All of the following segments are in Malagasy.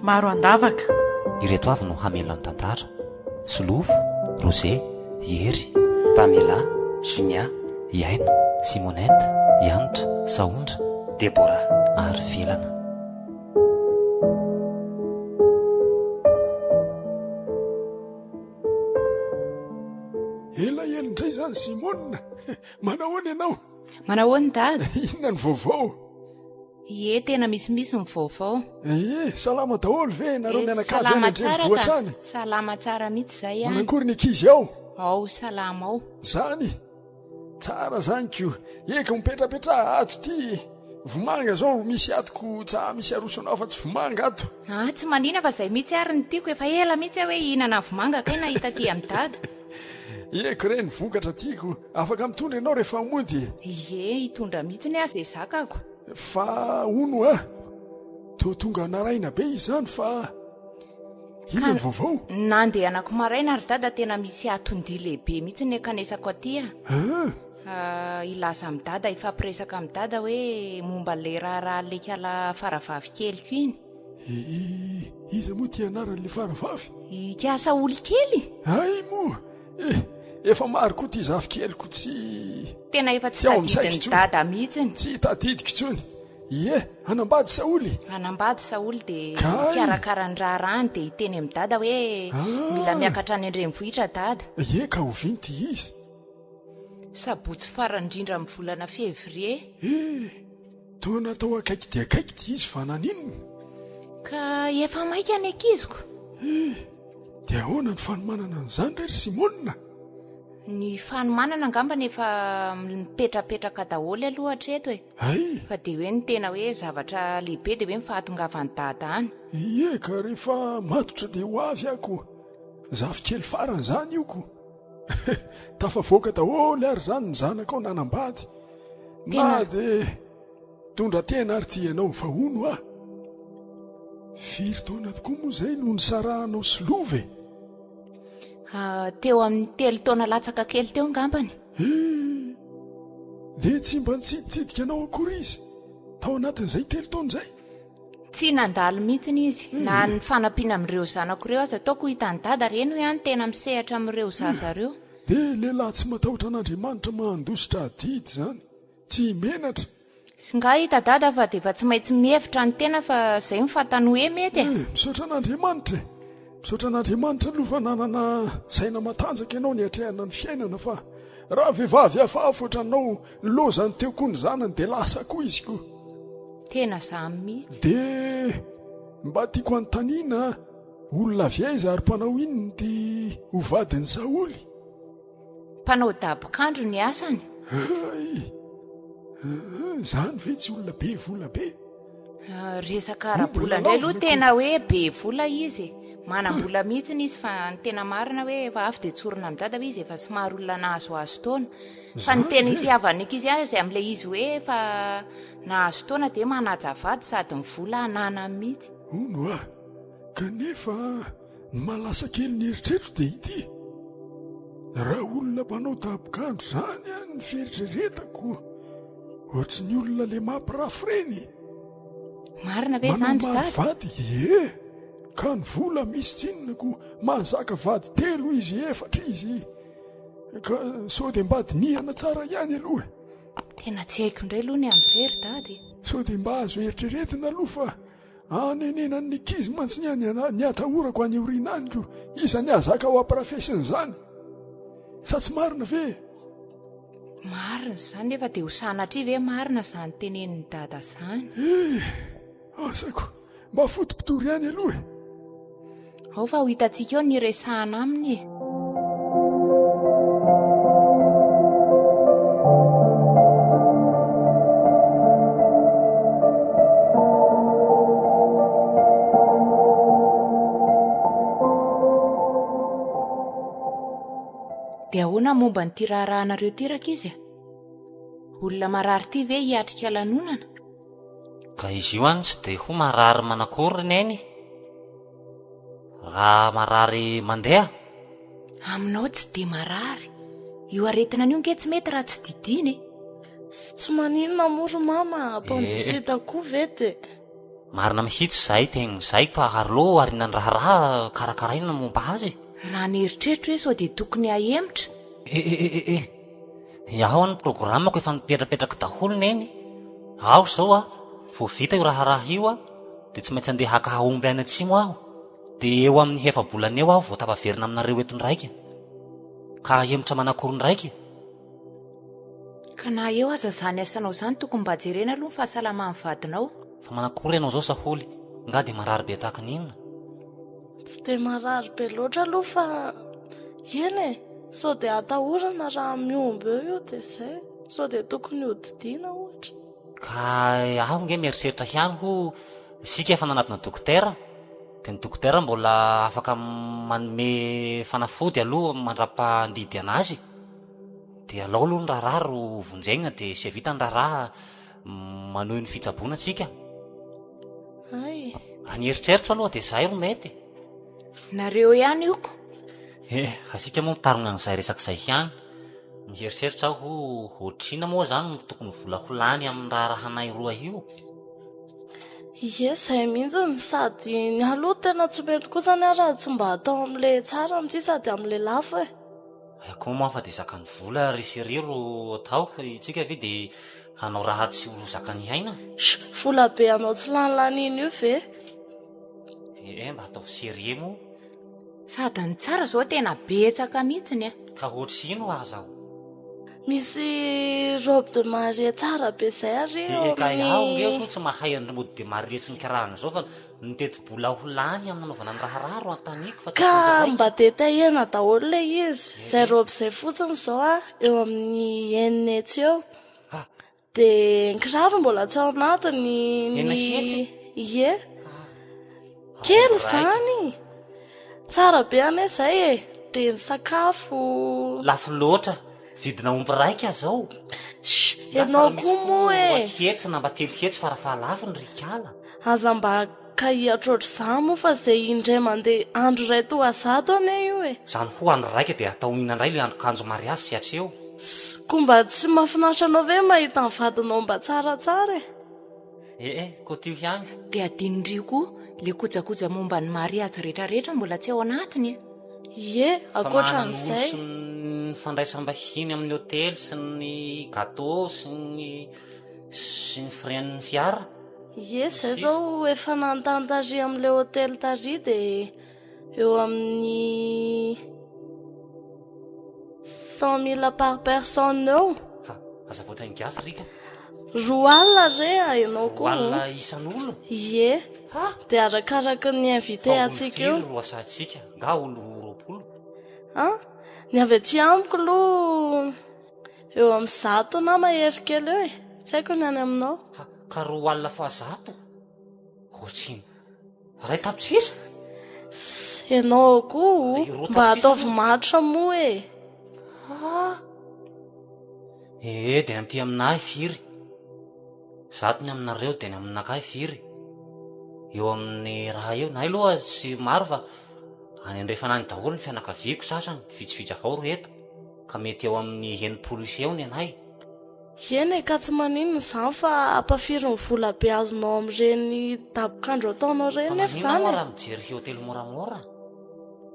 Maro an-davaka. Ireto avy no hamelona ny tantara, Solofo, Rosé, Hery, Pamela, Junia, i Aina, Simonette, i Hanitra, Sahondra, Deborah ary Felana. Ela ela indray izany Simona. Manahoana ianao? Manahoana dada? Inona ny vaovao? Ie, tena misimisy ny vaovao. Ie, salama daholo ve nareo Eh, mianakavy any salama tsara an-drenivohitra ka. any? Salama tsara mihitsy izay any. Manakory ny ankizy ao? Ao, salama ao. Zany? Tsara zany ko. Eka mipetrapetraha ato ty. Vomanga zao misy ato ko tsa misy aroso anao fa tsy vomanga ato. Ah, tsy manina fa zay mihitsy ary ny tiako. Efa ela mihitsy aho hoe hihinana vomanga kay nahita aty amin'i dada. Eko re ny vokatra tiako. Afaka mitondra ianao rehefa mody e. Ie, hitondra mihitsy ny aho zay zakako. Fa hono a, toa tonga naraina be izany fa inona ny vaovao? Nandehanako maraina ry dada tena misy atondia lehibe mihitsy ny akanesako aty a. Ah. Ah, hilaza amin'i dada, hifampiresaka amin'i dada hoe momba ilay raharaha lekala faravavy keliko iny. Eh, iza moa ty anaran'ilay faravavy? Ikasa olokely. Hay moa! Eh, efa maro koa ty zafikeliko tsy. Tena efa tsy Tsy ao amin'ny saiko tadidin'i intsony. dada mihitsiny. Tsy tadidiko intsony. Ie, hanambady Saoly. Hanambady Saoly dia Kay. hikarakara ny raharahany dia hiteny amin'i dada hoe Ah. mila miakatra any an-drenivohitra dada. Ie, ka oviana ty izy? Sabotsy farany indrindra amin'ny volana février. Eh, toa natao akaiky dia akaiky ty izy fa naninona? Ka efa maika ny ankiziko. Eh, dia ahoana ny fanomanana an'izany re ry Simona? Ny fanomanana angambany efa mipetrapetraka daholo aloha hatreto e. Hay! Fa dia hoe ny tena hoe zavatra lehibe dia hoe ny fahatongavan'i Dada any. Ie ka rehefa matotra dia ho avy aho ko. Zafikely farany izany io ko. Tafavoaka daholo ary izany ny zanakao nanambady. Na dia tondra tena ary ty ianao fa hono ah. Firy taona tokoa moa izay no nisarahanao sy Lova e? Ah, teo amin'ny telo taona latsaka kely teo angambany. Eh, dia tsy mba nitsiditsidika anao akory izy tao anatin'izay telo taona izay? Tsy nandalo mihitsy izy, na ny fanampiana amin'ireo zanako ireo aza ataoko hitan'i dada ireny hoe any tena misehatra amin'ireo zaza ireo. Dia lehilahy tsy matahotra an'Andriamanitra mandositra adidy izany, tsy menatra. Sy nga hita dada fa dia efa tsy maintsy mihevitra ny tena fa izay no fantany hoe mety e. Eh, misaotra an'Andriamanitra e. Misaotra an'Andriamanitra aloha fa nanana saina matanjaka ianao niatrehana ny fiainana fa raha vehivavy hafahafa ohatranao nilozany teo koa ny zanany dia lasa koa izy koa. Tena zany mihitsy. Dia mba tiako anontaniana, olona avy aiza ary mpanao inona ity ho vadin'i Saoly? Mpanao dabokandro ny asany. Hay! Izany ve tsy olona be vola be? Ah, resaka ara-bola indray aloha tena hoe be vola izy e. Manam-bola mihitsy izy fa ny tena marina hoe efa avy dia tsorina amin'i dada hoe izy efa somary olona nahazoazo taona. Fa ny tena itiavan'ny ankizy azy amin'ilay izy hoe efa nahazo taona dia manaja vady sady ny vola ananany mihitsy. Hono ah, kanefa ny mahalasa kely ny eritreritro dia ity. Raha olona mpanao dabokandro izany an ny fieritreretako, ohatry ny olona le mampirafy ireny. Marina ve izany ry Manao maro dada? vady, ie. Ka ny vola misy tsinona ko mahazaka vady telo izy, efatra izy. Ka sao dia mba dinihana tsara ihany aloha e. Tena tsy haiko indray aloha ny amin'izay ry dada e. Sao dia mba azo eritreretina aloha fa anenenan'ny ankizy mantsy ny any ny atahorako any aoriana any ko iza ny hahazaka ho ampirafesina izany. Sa tsy marina ve e? Marina izany nefa dia ho sanatria ve marina izany tenenin'i dada izany? Eh, asako. Mba fotopotory ihany aloha e. Ao fa ho hitantsika eo ny hiresahana aminy e. Dia ahoana momba an'ity raharahanareo ity rankizy a? Olona marary ity ve hiatrika lanonana? Ka izy io any tsy dia ho marary manakory ry neny. Raha marary mandeha. Aminao tsy dia marary. Io aretina an'io nge tsy mety raha tsy didiana e. Sy tsy maninona moa ry mama, appendicite koa ve dia. Marina mihitsy izay tegna izay fa alou arina ny raharaha karakaraina ny momba azy e. Raha ny eritreritro hoe sao dia tokony ahemotra. E e e e e. Iaho ny programme-ko efa nipetrapetraka daholo neny. Aho izao a, vao vita io raharaha io a, dia tsy maintsy andeha haka omby any atsimo aho. Dia eo amin'ny efa-bolana eo aho vao tafaverina aminareo eto ndraika. Ka ahemotra manakory ndraika? Ka na eo aza izany asanao izany tokony mba jerena aloha ny fahasalaman'ny vadinao. Fa manakory ianao izao Saholy? Nga dia marary be tahaka ny inona? Tsy dia marary be loatra aloha fa eny e, sao dia atahorana raha mihombo eo io dia izay, sao dia tokony hodidiana ohatra. Ka aho nge mieritreritra ihany ho isika efa nanatona dokotera, dia ny dokotera mbola afaka manome fanafody aloha mandra-pandidy anazy. Dia alao aloha ny raharaha ro vonjegna dia izay vita ny raharaha manohy ny fitsaboana tsika. Hay. Raha ny eritreritro aloha dia izay ro mety. Nareo ihany io ko. Eh, asika moa mitarogna an'izay resaka izay ihany. Mieritreritra aho ohatr'inona moa izany no tokony vola ho lany amin'ny raharahanay roa io? Ie, izay mihitsy sady ny aloha tena tsy mety kosa ny ahy raha tsy mba atao amin'ilay tsara amin'ity sady amin'ilay lafo e. Akoho moa fa dia zakan'ny vola ry chérie ro atao, itsika ve dia hanao raha tsy ho zakan'ny aina? Sh, vola be anao tsy lany laniana io ve? Eh, mba ataovy sérieux moa. Sady ny tsara zao tena betsaka mihitsiny a. Ka ohatr'ino aza o? Misy robe de mariée tsara be zay ary eo amin'ny. Eka iaho nge so tsy mahay an'ry mode de mariée sy ny karazan'izao fa ny teti-bola ho lany amin'ny nanaovana ny raharaha ro antaniko fa tsy Ka fonja raika. mba détaillena daholo ilay izy, izay robe izay fotsiny izao a, eo amin'ny enina hetsy eo. Ha! Dia ny kiraro mbola tsy ao anatiny, ny. Enina hetsy? Ie. Kely izany! Tsara be anie izay e! Dia ny sakafo. Lafo loatra, vidina omby raika zao. Shh! Ianao koa moa e! 200 na mba 300 farafahalafiny ry kala. Aza mba kahihatra ohatr'izany moa fa izay indray mandeha andro iray toa zato anie io e! Izany ho andro raika dia atao inona indray ilay androkanjo mariazy sy hatreo? Ss, koa mba tsy mahafinaritra anao ve mahita ny vadinao mba tsaratsara e? Eh eh, kotio ihany. Dia adinondrio koa le kojakoja momba ny mariazy retraretra mbola tsy ao anatiny e. Ie, ankoatran'izay. Fa manana olo sy ny fandraisam-bahiny amin'ny hotely sy ny gâteau sy ny sy ny frais-n'ny fiara. Ie, zay zao efa nanontany tary amin'ilay hotely tary dia eo amin'ny 100 000 par personne eo. Ha, aza voateny gasy ry ka. 20 000 re a, ianao koa. 20 000 isan'olona? Ie. Ha? Dia arakaraky ny invité antsika eo. Fa olo firy ro asantsika? Nga olo 20? An? Ny avy aty amiko aloha eo amin'ny 100 na mahery kely eo e. Tsy haiko ny any aminao. Ha, ka 20 fois 100? Ohatrino? Iray tapitrisa? Sss, ianao koa mba ataovy matotra moa e. Ah! Ee, dia aty aminahy firy? 100 ny aminareo, dia ny aminakahy firy? Eo amin'ny raha eo, ny ahy aloha tsy maro fa any andrefana any daholo ny fianakaviako sasany, vitsivitsy avao ro eto, ka mety eo amin'ny 60 isa eo ny anay. Eny e, ka tsy maninona izany fa ampafiry ny vola be azonao amin'ireny dabok'andro ataonao ireny Fa nefa maninona izany moa e. raha mijery hotely moramora?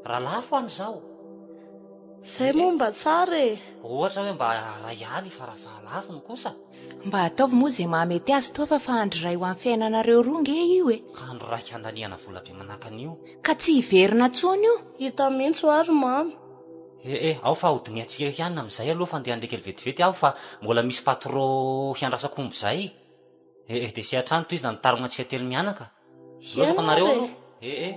Raha lafo any izao. Izay moa mba tsara e. Ohatra hoe mba iray aly farafahalafiny kosa. Mba ataovy moa izay mahamety azy toa fa andro iray ho an'ny fiainanareo roa nge io e. Ka andro iraika handaniana vola be manahaka an'io. Ka tsy hiverina intsony io. Hita mihitsy hoa ry mama. Eh eh, ao fa hodinihantsika eo ihany amin'izay aloha fa andeha handeha kely vetivety aho fa mbola misy patro hiandrasako omby izay. Eh eh, dia sy hatrany tohizina ny tarognantsika telo mianaka. Lozako anareo aloha. Eh eh.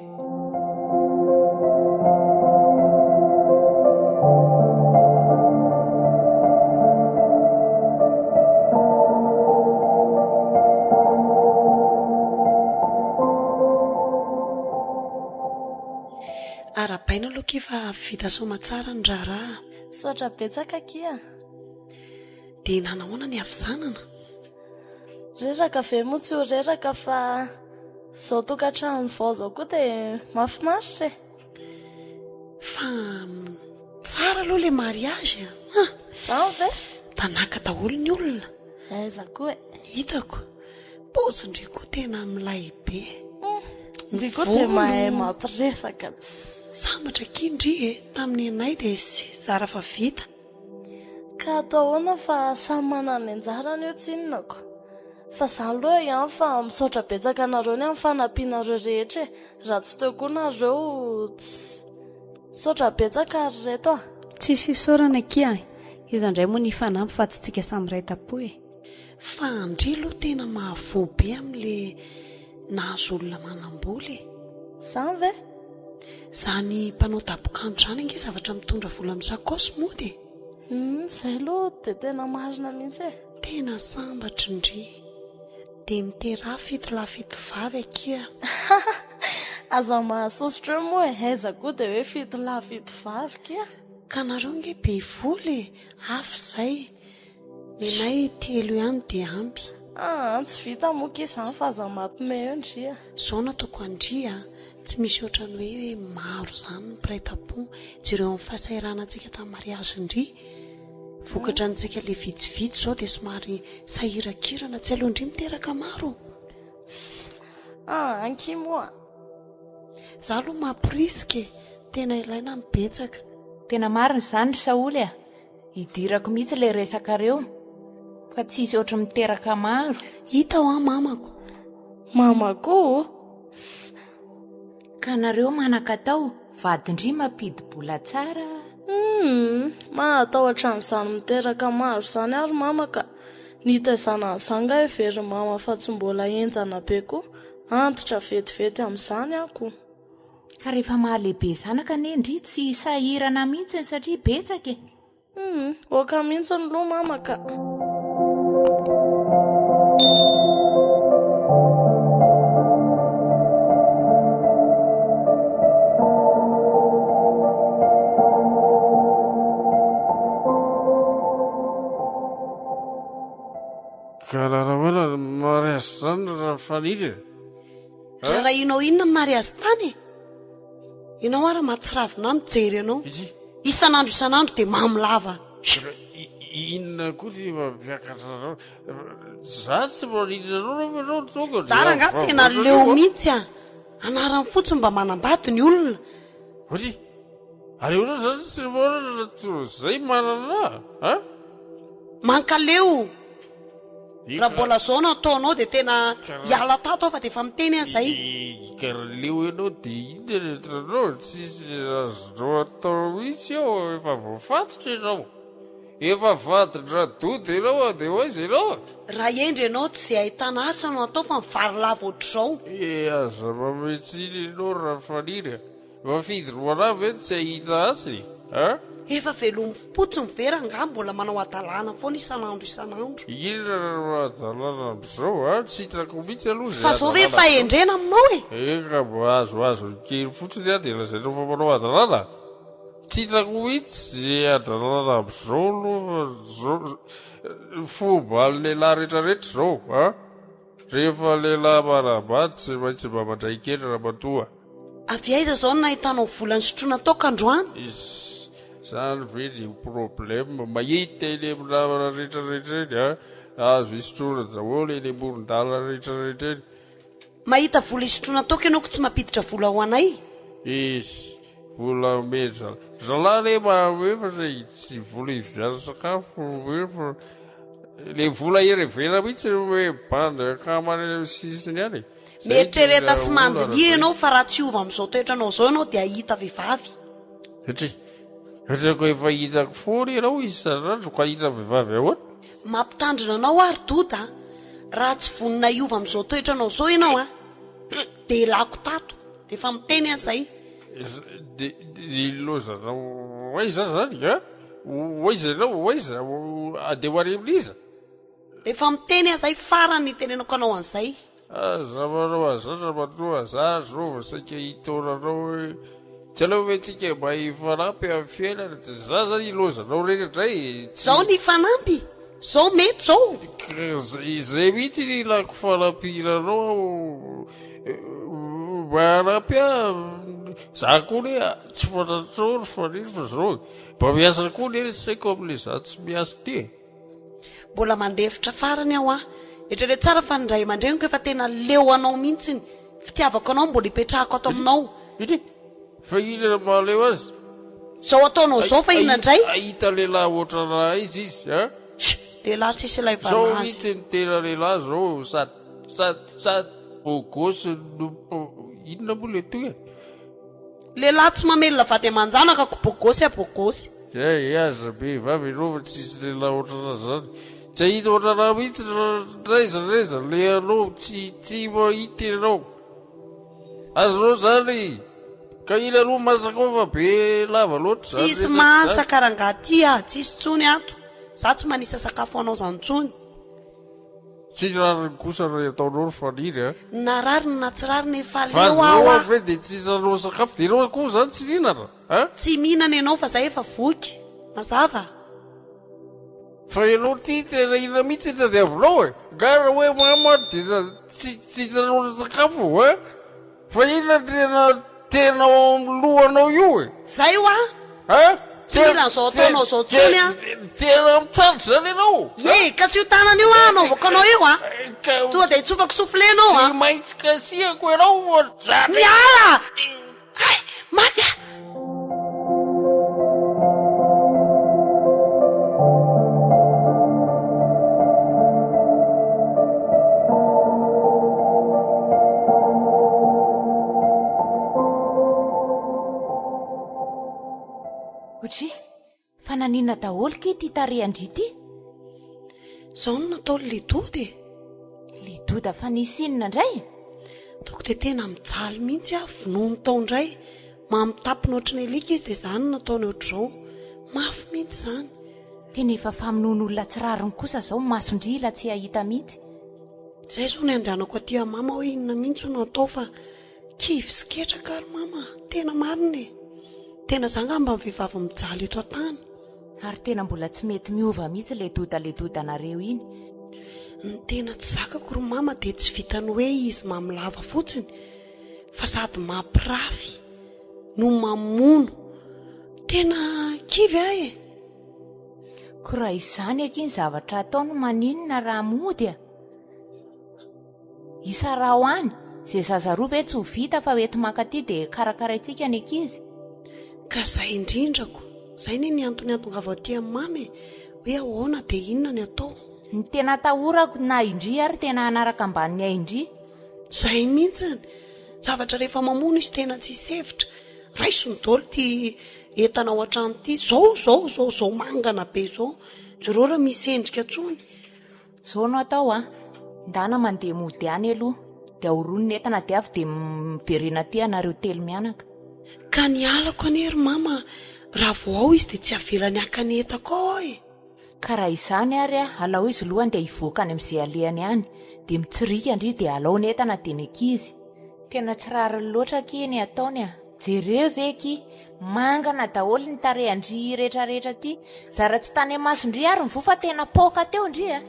Arahabaina aloha akia fa vita soamatsara ny raharaha. Misaotra betsaka akia. Dia nanahoana ny havizanana? Reraka ve moa tsy ho reraka fa izao tokantrano vao izao koa dia mahafinaritra e. Fa. Tsara aloha ilay mariage a! Ah! Zany ve? Tanaka daholo ny olona. Aiza koa e? Hitako. Paozin-dry koa tena milay be. Ndry koa dia mahay mampiresaka tsy. Sambatra akia ndry e, tamin'ny anay dia zara fa vita. Ka atao ahoana fa samy manana ny anjarany eo tsinona ko. Fa za aloha ihany fa misaotra betsaka anareo ny amin'ny fanampianareo rehetra e, raha tsy teo koa nareo tsy. Misaotra betsaka ry reto a. Tsisy isaorana akia e, iza indray moa ny hifanampy fa tsy tsika samy iray tampo e. Fa ndry aloha tena mahavoa be amin'le nahazo olona manam-bola e. Zany ve? Zany mpanao dabokandro zany ange zavatra mitondra vola amin'ny sakaosy mody e. Hum, zay aloha dia tena marina mihitsy e. Tena sambatra ndry. Dia miteraha fitolahy fitovavy akia. Aza mahasosotra eo moa e, aiza koa dia hoe fitolahy fitovavy kia. Ka nareo nge be vola e, hafa izay. Nenay telo ihany dia ampy. Aa tsy vita moa ki izany fa aza mampime eo ndry a. Zao no ataoko an-dry a, tsy misy ohatran'ny hoe maro izany ny mpiray tampo, jereo amin'ny fahasahiranantsika tamin'ny mariazy-ndry, vokatra antsika le vitsivitsy izao dia somary sahirankirana, tsy aleon-dry miteraka maro. Ss aa ankia moa. Za aloha mampirisika e, tena ilaina ny betsaka. Tena marina izany ry Saholy a! Idirako mihitsy ilay resakareo fa tsisy ohatry miteraka maro. Hita hoa mamako. Mama koa o! Ss. Ka nareo manan-katao, vadin-dry mampidi-bola tsara. Humm, mahatahotra an'izany miteraka maro izany ary mama ka. Ny hitaizana an'izany nga heverin'i mama fa tsy mbola henjana be koa. Antitra vetivety amin'izany aho ko. Ka rehefa mahalehibe zanaka anie ndry tsy sahirana mihitsy satria betsaka e. Humm, ok mihitsy ny loha mama ka. Ka raha ahoana ny mariazy zany raha Faniry e? Rarahinao inona ny mariazy tany e? Ianao ara mahatsiravina ahy mijery anao. Isan'andro isan'andro dia mamo lava. Inona koa ty mampiakatra anao? Za tsy maninona anao nefa ianao tonga Za rangahy tena leo mihitsy a. Anarany fotsiny mba manambady ny olona. Ory, aleonao zany tsy manana toa zay manana a? Mankaleo. Raha mbola zao no ataonao dia tena hiala tato aho fa dia efa miteny aho zay. Ka raha leo ianao dia inona ny ataonao? Tsisy azonao atao mihitsy eo, efa voafatotra ianao. Efa vadin-dRadodo ianao dia ho aiza ianao? Raha hendry ianao tsy izay ahitana asa no atao fa mivarilavo ohatr'izao. Eh, aza manome tsiny ianao Rafaniry a. Mafidy roalahy ve tsy hahita asa e? A? Efa velomim-potsiny ve rangahy mbola manao hadalana foana isan'andro isan'andro? Inona no hadalana amin'izao a? Tsy hitako mihitsy aloha izay Fa zao ve hadalana amin'izao. fahendrena aminao e? Eka mba azoazo kely fotsiny aho dia lazainao fa manao hadalana? Tsy hitako mihitsy izay hadalana amin'izao aloha fa zao fomban'ny lehilahy rehetrarehetra izao a! Rehefa lehilahy manambady tsy maintsy mba mandray kely ramatoa. Avy aiza zao no nahitanao vola nisotroana toaka androany? Iss, zany ve ny problème, mahita eny amin'ny namana rehetra rehetra eny a, azo isotroana daholo eny amoron-dalana rehetra rehetra eny. Mahita vola isotroana toaka ianao ko tsy mampiditra vola ho anay? Iss, vola omen-dry zalahy anie manome fa saingy tsy vola hividianana sakafo no omeny fa le vola irevena mihitsy no omen'ny bandy akamany any amin'ny sisiny any e. Mieritrereta sy mandiniha ianao fa raha tsy hiova amin'izao toetranao izao ianao dia hahita vehivavy. Satria ohatrako efa hitako foana ianao isan'andro ka hahita vehivavy ahoana? Mampitandrina anao aho ry Doda a! Raha tsy vonona hiova amin'izao toetranao izao ianao a! Dia elako tato, dia efa miteny aho izay. Dia ilozanao ho aiza zany a? Ho aiza ianao, ho aiza? Andeha ho any amin'iza? Efa miteny aho zay, farany nitenenako anao an'izay. Aza manao an'izany ramatoa, za zao vao saika hitaona anao hoe tsy aleo ve tsika mba hifanampy amin'ny fiainana, za zany ilaozanao reny indray e. Zao ny hifanampy? Zao mety zao? Izay mihitsy ny ilako fanampiana anao aho, mba hanampy ahy. Za koa anie tsy fantatrao ry Faniry fa zao e. Mba miasa koa anie ny saiko amin'le za tsy miasa ity e. Mbola mandefitra farany aho an. Eritrereto tsara fa ny ray aman-dreniko efa tena leo anao mihitsiny. Fitiavako anao mbola ipetrahako ato aminao. Ity! Fa inona no mahaleo azy? Zao ataonao zao fa inona indray? Hahita lehilahy ohatranà aiza izy an? Tch! Lehilahy tsisy ilaivana Zao azy. mihitsy ny tena lehilahy zao sady sady sady beau gosse no inona moa le tohiny? Lehilahy tsy mamelona vady aman-janaka ko beau gosse a beau gosse. Zay aza vehivavy ianao fa tsisy lehilahy ohatranà zany. Tsy hahita ohatranà mihitsy n'aiza n'aiza alehanao tsy tsy mahita ianao. Azonao zany ka ila aloha masaka ao fa be lava loatra zany Tsisy resaka zany. masaka rangaha ty a, tsisy tsony ato. Za tsy manisa sakafo ho anao zany tsony. Tsy rariny kosa raha ataonao ry Faniry a. Na rariny na tsy rariny efa Fa leo aho zao a. ve dia tsy hisanao sakafo dia ianao koa zany tsy mihinana a? Tsy mihinana ianao fa za efa voky. Mazava? Fa ianao ty tena inona mihitsy no tadiavinao e? Nga raha hoe mama dia tsy tsy hitanao sakafo a? Fa inona no tena tena ao amin'ny lohanao io e? Zay hoa! A? Tsy mila an'izao ataonao izao intsony aho. Tena mitsandry izany ianao? Ye, kasiho tanana io aho hanaovako anao io a! Tonga dia hitsofako soufflé ianao a! Tsy maintsy kasihako ianao zany. Miala! Hay! Maty aho! Otri, fa naninona daholo kay ity tarehan-dry ity? Izao no nataon'i Lidoda e! Lidoda fa nisy inona indray? Toko dia tena mijaly mihitsy aho, vonoiny tao indray. Mamitapina ohatry ny alika izy dia izany no nataony ohatr'izao. Mafy mihitsy izany. Tena efa famonoan'olona tsy rariny kosa izao, mason-dry ila tsy hahita mihitsy. Izay izao no andehanako aty amin'i mama hoe inona mihitsy no atao fa kivy sy ketraka ary mama, tena marina e. Tena za angamba ny vehivavy mijaly eto an-tany. Ary tena mbola tsy mety miova mihitsy ilay doda le dodanareo iny. Ny tena tsy zakako ry mama dia tsy vitan'ny hoe izy mamo lava fotsiny fa sady mampirafy no mamono. Tena kivy aho e. Ko raha izany akia ny zavatra ataony maninona raha mody a? Isaraho any, izay zaza roa ve tsy ho vita fa hoenti mankaty dia karakaraintsika ny ankizy. Ka zay indrindra ko, zay anie ny antony hahatongavako aty amin'i mama e, hoe ahoana dia inona ny atao. Ny tena atahorako na indry ary tena hanaraka ambanin'ny ain-dry. Zay mihitsiny, zavatra rehefa mamono izy tena tsisy hevitra, raisiny daholo ity entana ao an-trano ity, zao zao zao zao mangana be zao, jereo raha misy endrika intsony. Zao no atao a, ndana mandeha mody any aloha, dia ahorono ny entana dia avy dia miverena aty ianareo telo mianaka. Ka ny halako anie ry mama raha vao ao izy dia tsy avelany haka ny entako ao aho e. Ka raha izany ary a, alao izy lohany dia hivoaka any amin'izay alehany any, dia mitsiriaka ndry dia alao ny entana dia ny ankizy. Tena tsy rariny loatra akia ny ataony a. Jereo ve akia, mangana daholo ny tarehan-dry retraretra aty. Zara tsy tany amason-dry ary ny voa fa tena poaka teo ndry a.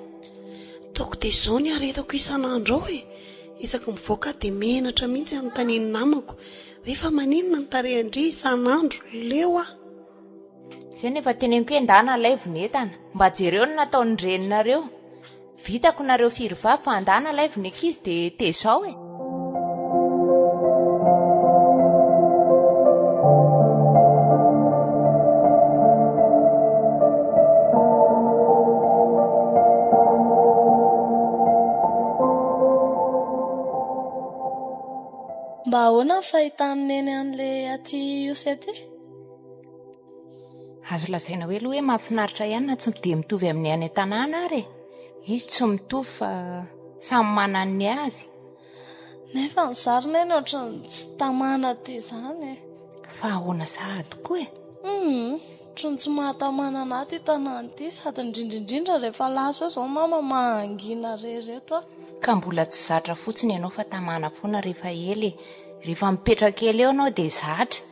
Toko dia izao ny aretako isan'andro ao e. Isaky mivoaka aho dia menatra mihitsy anontanian'ny namako hoe fa maninona ny tarehan-dry isan'andro, leo aho. Izay no efa teneniko hoe ndana alaivo ny entana. Mba jereo ny nataon'ny reninareo. Vitako nareo firy vavy fa andana alaivo ny ankizy dia tezao e. Mba ahoana ny fahitan'i Neny an'ilay aty Ihosy aty? Azo lazaina hoe aloha hoe mahafinaritra ihany na tsy dia mitovy amin'ny any an-tanàna ary e. Izy tsy mitovy fa samy manana ny azy. Nefa ny zary neny ohatran'ny tsy tamana aty izany e. Fa ahoana sahady koa e? Hum, ohatran'ny tsy mahatamana anà ity tanàna ity sady indrindra indrindra rehefa lasa eo izao mama mangina re ireto aho. Ka mbola tsy zatra fotsiny ianao fa tamana foana rehefa ela e. Rehefa mipetraka ela eo ianao dia zatra.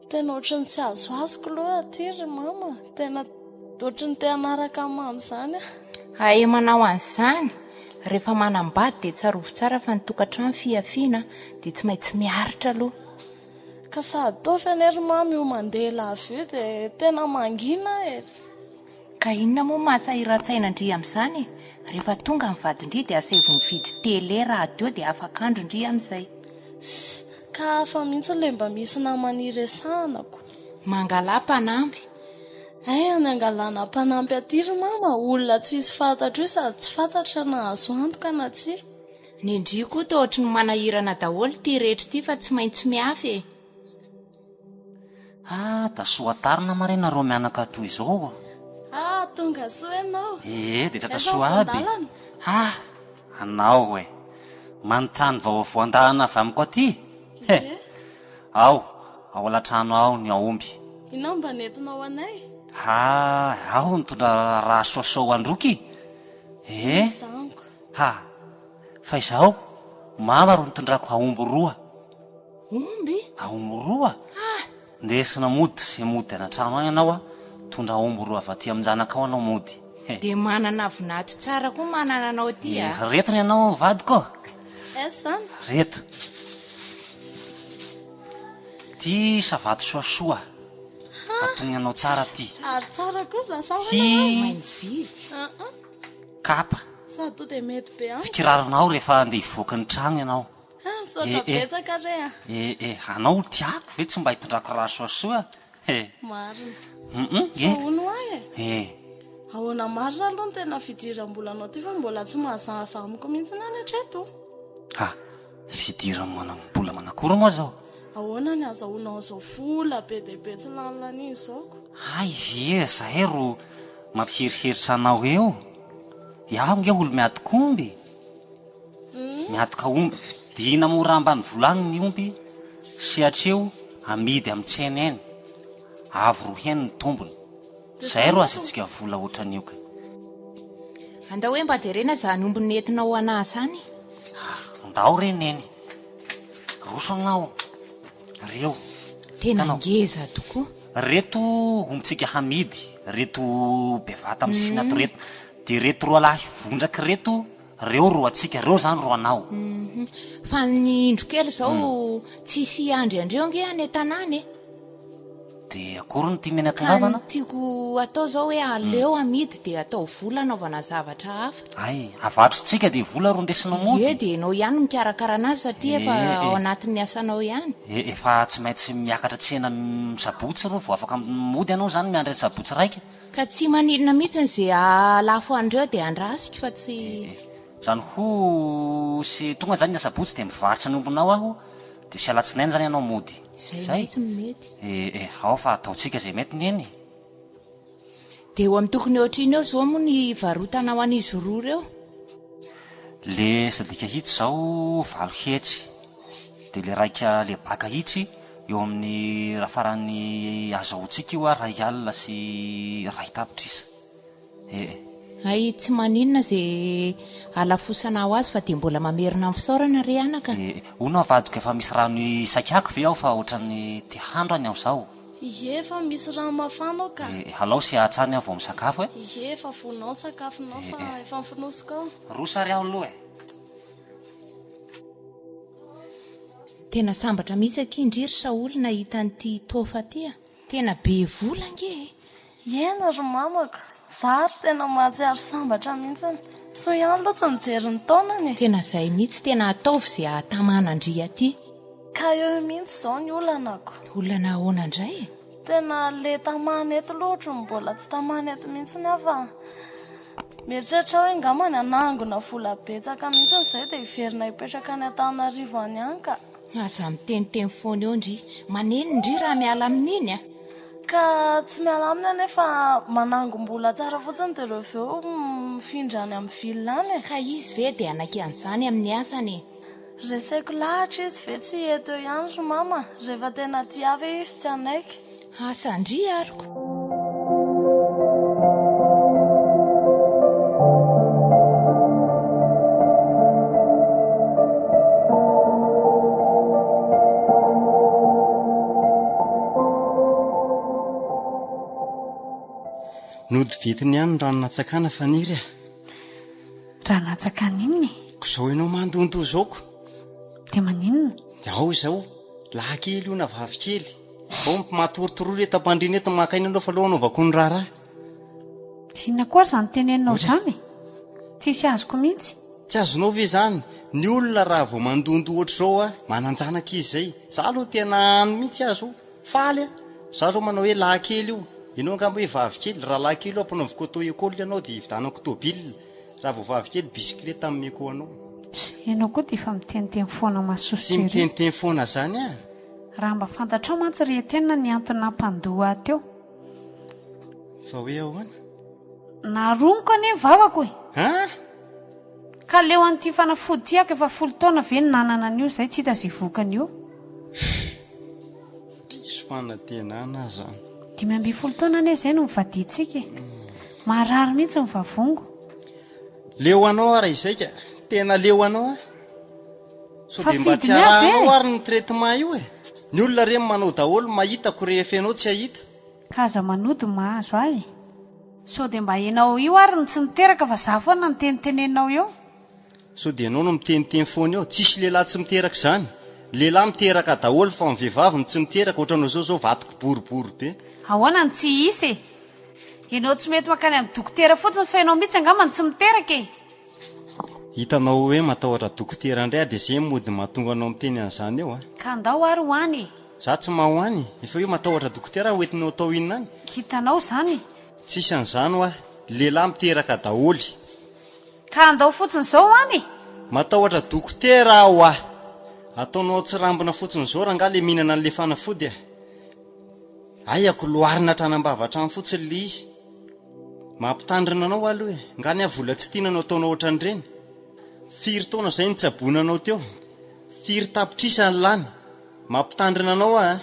Tena ohatran'ny tsy azoazoko aloha aty ry mama. Tena ohatran'ny te hanaraka an'i mama izany aho. Hahay manao an'izany. Rehefa manambady dia tsarovy tsara fa ny tokantrano fihafiana dia tsy maintsy miaritra aloha. Ka sady toa anie ry mama io mandeha lava io dia tena mangina e. Ka inona moa mahasahiran-tsaina ndry amin'izany e? Rehefa tonga ny vadin-dry dia asaivo mividy télé, radio dia afaka andro ndry amin'izay. Ss, ka hafa mihitsy ilay mba misy namana iresahana ko. Mangalà mpanampy. Hay any angalana mpanampy aty ry mama, olona tsisy fantatro io sady tsy fantatra na azo antoka na tsia. Ny ndry koa toa ohatry ny manahirana daholo ity rehetra ity fa tsy maintsy miafy e. Ah, da soa tarina ma re nareo mianaka toy izao. Ah, tonga soa ianao. Ee, dia tratra Efa soa aby. voandalana. Ah, anao e. Manontany vao voandalana avy amiko aty. He. Ie. Ao, ao alatrano ao ny aomby. Inona mba nentinao anay? Ha, aho nitondra raha soasoa ho an-droky. Ee. Izaniko. Ha! Fa izao, mama ro nitondrako aomby roa. Omby? Aomby roa? Ah! Ndesina mody sy mody any an-trano any ianao a, mitondra aomby roa avy aty amin-janakao anao mody. He! Dia manana vinato tsara koa manana anao aty a! Reto ny anao vadiko ô! Aiza izany? Reto. Ty savato soasoa. Atogny anao tsara ty. Ary tsara koa izany sa ahoana? Ty. Mahay mividy. Kapa. Sady to dia mety be amiko. Fikiraronao rehefa andeha hivoaka ny trano ianao. Ah, misaotra Eh, eh. betsaka re a. Eh, eh, anao tiako ve tsy mba hitondrako raha soasoa eh. Marina. Hum, Fa eh. hono hoa e. Eh. Ahoana marina aloha ny tena fidiram-bolanao ty fa mbola tsy mazava amiko mihitsy ny any hatreto. Ah, fidiram-bola manakory moa zao? Ahoana ny azahoanao an'izao vola be dia be tsy lany laniana izao ko? Hay ve zahay ro mampiheriheritra anao eo? Iaho nge olo miadika omby e! Miadika omby, vidiana mora ambanivolo agny ny omby sy hatreo amidy amin'ny tsena eny, avo roa heny ny tombony. Zay ro azatsika vola ohatran'io ka. Andao hoe mba jerena izany omby nentinao ho anah izany. Ndao re neny. Roso anao. Reo. Tena ngeza tokoa. Reto ombintsika hamidy, reto bevata amin'ny sinato reto. Dia reto roalahy vondraka reto, reo ro antsika, reo zany ro anao. Fa ny indro kely izao tsisy hiandry andreo ange any an-tanàna e. Dia akory no tian'i Neny Ka atongavana? ny tiako atao izao hoe aleo amidy dia atao vola anaovana zavatra hafa. Hay, avatrotsika dia vola ro ndesinao mody? Ie, dia ianao ihany no mikarakara anazy satria efa Ee, ao anatin'ny asanao ihany. Ee, efa tsy maintsy miakatra tsena sabotsy ro vao afaka mody ianao izany miandry an'i sabotsy raika. Ka tsy maninona mihitsy izay hahalafo an'ireo dia andrasiko fa tsy. Ee, izany ho sy tonga izany ny asabotsy dia mivarotra ny ombinao aho dia sy alatsinainy izany ianao mody. Izay Izay? mihitsy no mety. Ee, ee, ao fa ataontsika izay mety Neny. Dia eo amin'ny tokony ohatr'iny eo izao moa ny hivarotanao an'izy roa ireo? Le sadika hitsy izao 800, dia le raika le baka hitsy eo amin'ny raha farany azahoantsika io 1001 tapitrisa. Ee. Hay tsy maninona ze halafosanao azy fa dia mbola mamerina ny fisaorana re anaka. Ee. Hono aho vadiko efa misy rano isakiako ve ao fa ohatran'ny te handro any aho zao. Ie efa misy rano mafana ao ka. Ee, alao sy hatrany aho vao misakafo e. Ie efa vonao ny sakafonao fa efa mifonosiko ao. Roso ary aho aloha e. Tena sambatra mihitsy akia ndry ry Saholy nahita an'ity Tofa ty a! Tena be vola ange e! Eny ry mamako, za ary tena mahatsiaro sambatra mihitsiny. Soa ihany aloha tsy nijery ny taonany e! Tena zay mihitsy, tena ataovy ze ahatamana an-dry aty. Ka eo mihitsy izao ny olanako. Olana ahoana indray e? Tena le tamana eto aloha ohatry ny mbola tsy tamana eto mihitsiny aho fa mieritreritra hoe angambany hanangona vola betsaka mihitsiny izay dia hiverina hipetraka any Antananarivo any ihany ka. Aza miteniteny foana eo ndry. Manenina ndry raha miala amin'iny a! Ka tsy miala aminy anefa manangom-bola tsara fotsiny dia ireo avy eo mifindra any amin'ny ville any e. Ka izy ve dia hanaiky an'izany amin'ny asany e? Reseko lahatra izy ve tsy eto eo ihany ry mama? Rehefa tena tia ahy ve izy tsy hanaiky? Asa ndry aroko. Nody ventiny ihany ny rano natsakana Faniry a! Raha natsakana inona e? Ko izao ianao mandondoa izao ko! Dia maninona? Dia ao izao. Lahy kely io na vavy kely. Vao matoritory eto am-pandriana eto maka aina aloha fa aleo hanaovako ny raharaha. Inona koa ary izany teneninao izany e? Tsisy azoko mihitsy. Tsy azonao ve izany? Ny olona raha vao mandondoha ohatr'izao a, manan-janaka izy izay. Za aloha tena any mihitsy aho zao. Faly aho. Za zao manao hoe lahy kely io. Ianao angamba hoe vavy kely. Raha lahy kely io ampanaoviko auto école ianao dia hividanako tôbila. Raha vao vavy kely, bisikileta ameko anao. Ianao koa dia efa miteniteny foana masosotra Tsy ery. miteniteny foana zany ah. Raha mba fantatrao mantsy ry Etienne ny antony nampandoa ahy teo. Fa hoe ahoana? Naroniko anie ny vavako e! Hein? Ka leo an'ity fanafody ity ako efa folo taona ve no nanana an'io izay tsy hita izay vokany io. Diso fanantenana aho zany. 15 taona anie izay no nivadiantsika e! Marary mihitsy ny vavongo. Leo anao aho raha izay ka. Tena leo anao aho. Sao Fa dia mba tsy fidiny avy e! arahanao ary ny traitement io e! Ny olona re manao daholo mahita ko rehefa ianao tsy hahita. Ka aza manody ny mahazo ahy e! Sao dia mba ianao io ary no tsy miteraka fa za foana no teniteneninao eo. Sao dia ianao no miteniteny foana eo. Tsisy lehilahy tsy miteraka izany. Ny lehilahy miteraka daholo fa ny vehivavy no tsy miteraka. Ohatranao izao izao vadiko boribory be. Ahoana no tsy hisy e? Ianao tsy mety mankany amin'ny dokotera fotsiny fa ianao mihitsy angamba no tsy miteraka e! Hitanao hoe matahotra dokotera indray aho dia izay mody mahatonga anao miteny an'izany eo a! Ka andao ary ho any e! Za tsy maha ho any e! Efa hoe matahotra dokotera aho hoentinao atao inona any? Hitanao izany e! Tsisy an'izany hoa! Lehilahy miteraka daholo! Ka andao fotsiny izao ho any e! Matahotra dokotera aho hoa! Ataonao an-tsirambina fotsiny izao rangaha le mihinana an'le fanafody a! Aiako loarina hatrany am-bava hatrany fotsiny le izy. Mampitandrina anao aloha e! Nga ny ahy vola tsy tiana no ataonao ohatran'ireny? Firy taona izay nitsaboana anao teo? Firy tapitrisa ny lany? Mampitandrina anao aho a!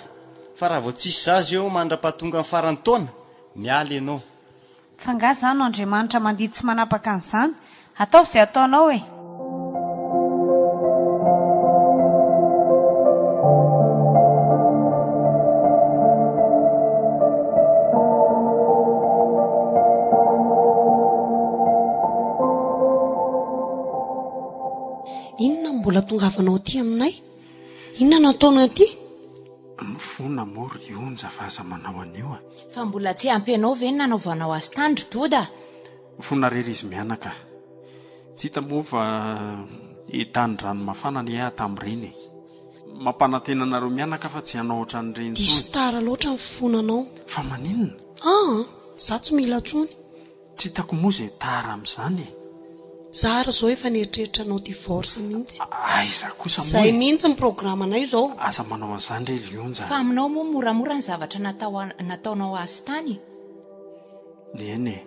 Fa raha vao tsisy zaza eo mandra-pahatonga ny faran'ny taona, miala ianao. Fa nga za no Andriamanitra mandidy sy manapaka an'izany? Ataovy izay ataonao e! Inona no mbola tongavanao aty aminay? Inona no ataonao aty? Mifona moa ry Onja fa aza manao an'io a! Fa mbola tsy ampy anao ve ny nanaovanao azy tany ry Doda a? Mifona re ry izy mianaka a! Tsy hita moa fa entanin-drano mafana anie aho tamin'ireny e! Mampanantena anareo mianaka aho fa tsy hanao ohatran'ireny intsony. Diso tara loatra ny fifonanao. Fa maninona? Aa! Za tsy mila intsony. Tsy hitako moa izay tara amin'izany e! Za ary izao efa nieritreritra hanao divorce mihitsy. Aiza kosa moa e! Izay mihitsy ny programme-nay izao. Aza manao an'izany re ry Onja a! Fa aminao moa moramora ny zavatra natao nataonao azy tany e! Eny e!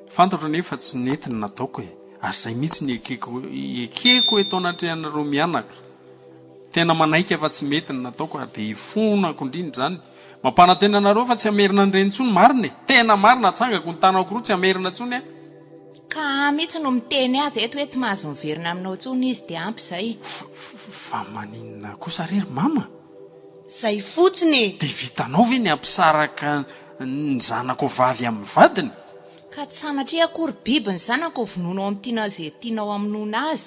Fantatro anefa fa tsy nety ny nataoko e! Ary izay mihitsy ny ekeko ekeko eto anatrehanareo mianaka. Tena manaiky aho fa tsy mety ny nataoko ary dia ifonako indrindra izany. Mampanantena anareo fa tsy hamerina an'ireny intsony, marina e! Tena marina, atsangako ny tanako roa tsy hamerina intsony aho. Ka ahy mihitsy no miteny azy eto hoe tsy mahazo miverina aminao intsony izy dia ampy izay. Fa maninona kosa re ry mama? Izay fotsiny e! Dia vitanao ve ny hampisaraka ny zanako vavy amin'ny vadiny? Ka tsy sanatria akory biby ny zanako vonoinao amin'ny tianao izay tianao hamonoana azy.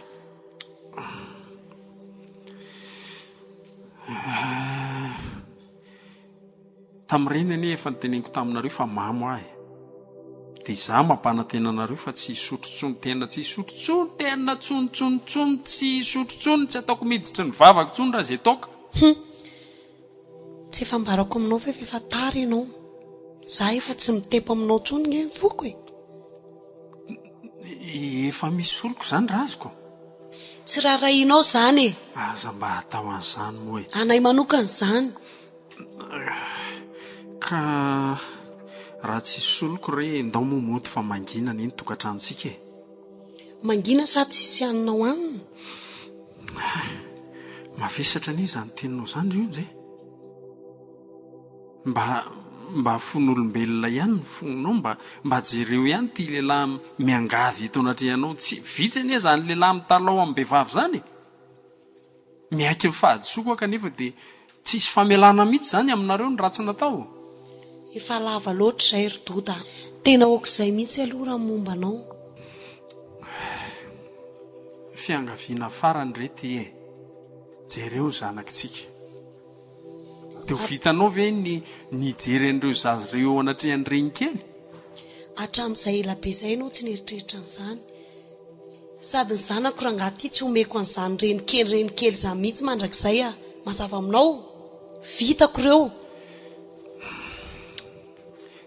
Tamin'ireny anie efa noteneniko taminareo fa mamo aho e. Dia izaho mampanantena anareo fa tsy hisotro intsony, tena tsy hisotro intsony, tena tsony tsony tsony, tsy hisotro intsony, tsy ataoko miditry ny vavako intsony raha izay toaka. Hum. Tsy efa ambarako aminao ve fa efa tara ianao. Za efa tsy mitepo aminao intsony nge ny foko e. Efa misy soloko izany razoko. Tsy raharahianao izany e. Aza mba atao an'izany moa e. Anay manokana izany. Ka raha tsy soloko re ndao moa mody fa mangina anie ny tokantranontsika e. Mangina sa tsisy hanina hohanina? Mavesatra anie izany teninao izany ry Onja e. Mba mba fon'olombelona ihany ny fonao, mba mba jereo ihany ity lehilahy miangavy eto anatrehanao, tsy vitsy anie izany lehilahy mitalao amim-behivavy izany e! Miaiky ny fahadisoako aho kanefa dia tsisy famelana mihitsy izany aminareo ny ratsy natao. Efa lava loatra izay ry Doda a! Tena aok'izay mihitsy aloha raha ny momba anao. Fiangaviana farany re ity e! Jereo ny zanakitsika. Dia ho vitanao ve ny nijery an'ireo zaza ireo eo anatrehan'ny renikely? Hatramin'izay ela be izay ianao tsy nieritreritra an'izany. Sady ny zanako rangahy ity tsy omeko an'izany renikely renikely izany mihitsy mandrakizay ah! Mazava aminao? Vitako ireo!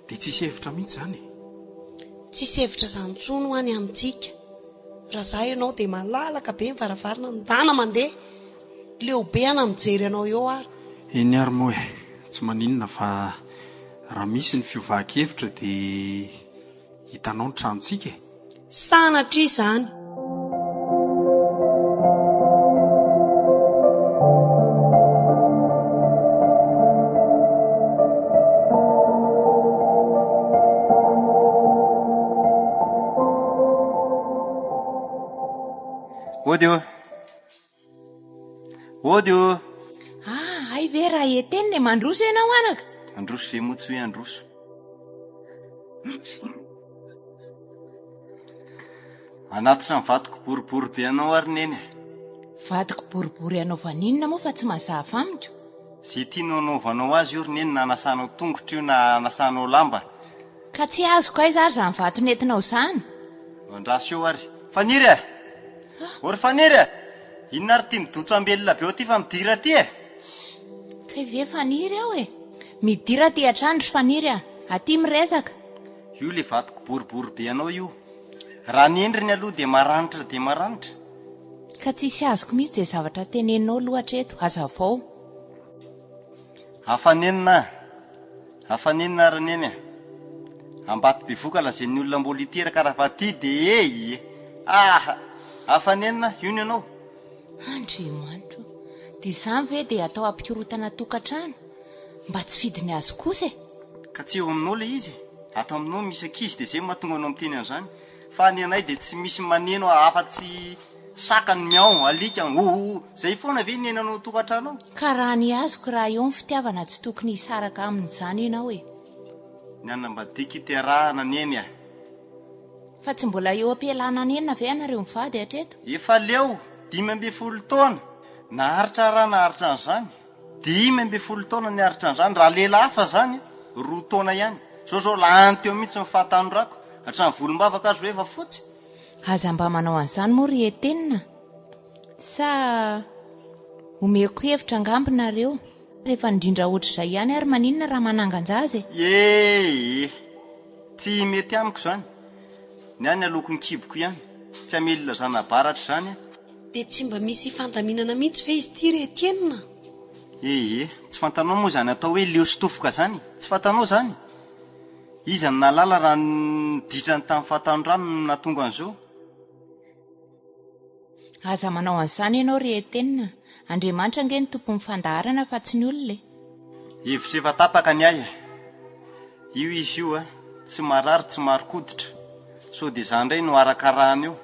Dia tsisy hevitra mihitsy izany e? Tsisy hevitra izany intsony hoa ny amintsika. Raha za ianao dia malalaka be ny varavarana, ndana mandeha! Leo be ana mijery anao eo ary. Eny ary moa e, tsy maninona fa raha misy ny fiovan-kevitra dia hitanao ny tranontsika e. Sanatria izany. Ody ô! Ody ô! Ah, hay ve raha Etienne e, mandroso ianao anaka? Handroso ve moa tsy hoe handroso? Hanatitra ny vatoko boribory be anao ary neny e. Vatoko boribory hanaovana inona moa fa tsy mazava amiko? Ze tianao anaovanao azy io ry neny na anasanao tongotra io na anasanao lamba. Ka tsy azoko aiza ary izany vato nentinao izany? Andraso eo ary. Faniry e! Ô ry Faniry e! Inona ary ity midotso ambelona be ao ity fa midira aty e! Kay ve Faniry ao e! Midira aty hatrany ry Faniry a! Aty miresaka. Io le vatoko boribory be anao io. Raha ny endriny aloha dia maranitra dia maranitra. Ka tsisy azoko mihitsy izay zavatra teneninao aloha hatreto. Hazavao. Afa-nenina a! Afa-nenina ary neny a! Ambato bevoka lazain'ny olona mbola hiteraka raha fa aty dia e! Ie! Aha! Afa-nenina, io ny anao. Andriamanitro o! Dia izany ve dia atao hampikorontana tokantrano? Mba tsy fidiny azy kosa e! Ka tsy eo aminao ilay izy e! Ato aminao misy ankizy dia izay no mahatonga anao miteny an'izany. Fa ny anay dia tsy misy maneno afa-tsy saka ny miao, alika, ouh! Izay foana ve ny iainanao ao an-tokantrano ao? Ka raha ny azoko raha eo ny fitiavana tsy tokony hisaraka amin'izany ianao e! Ny hanambadiako iterahana neny a! Fa tsy mbola eo am-pialana nenina ve ianareo mivady hatreto? Efa leo, 15 taona, naharitra raha naharitra an'izany. 15 taona niaritra an'izany, raha lehilahy hafa izany, roa taona ihany. Izao izao lany teo mihitsy ny fahatanorako, hatramin'ny volombavako aza hoe efa fotsy. Aza mba manao an'izany moa ry Etena sa omeko hevitra angamba nareo. Rehefa nindrindra ohatr'izay ihany ary maninona raha manangan-jaza e? Ee, tsy mety amiko izany. Ny ahy ny aloky ny kiboko ihany. Tsy hamelona zana-baratra izany aho. Dia tsy mba misy fandaminana mihitsy ve izy ity ry Etienne? Ee, tsy fantanao moa izany atao hoe leo sy tofoka izany? Tsy fantanao izany? Iza no nahalala raha ny ditrany tamin'ny fahatanorany no nahatonga an'izao? Aza manao an'izany ianao ry Etienne. Andriamanitra ange no tompon'ny fandaharana fa tsy ny olona e. Hevitra efa tapaka ny ahy e. Io izy io a, tsy marary tsy marin-koditra. Sao dia izaho indray no arakarahana eo.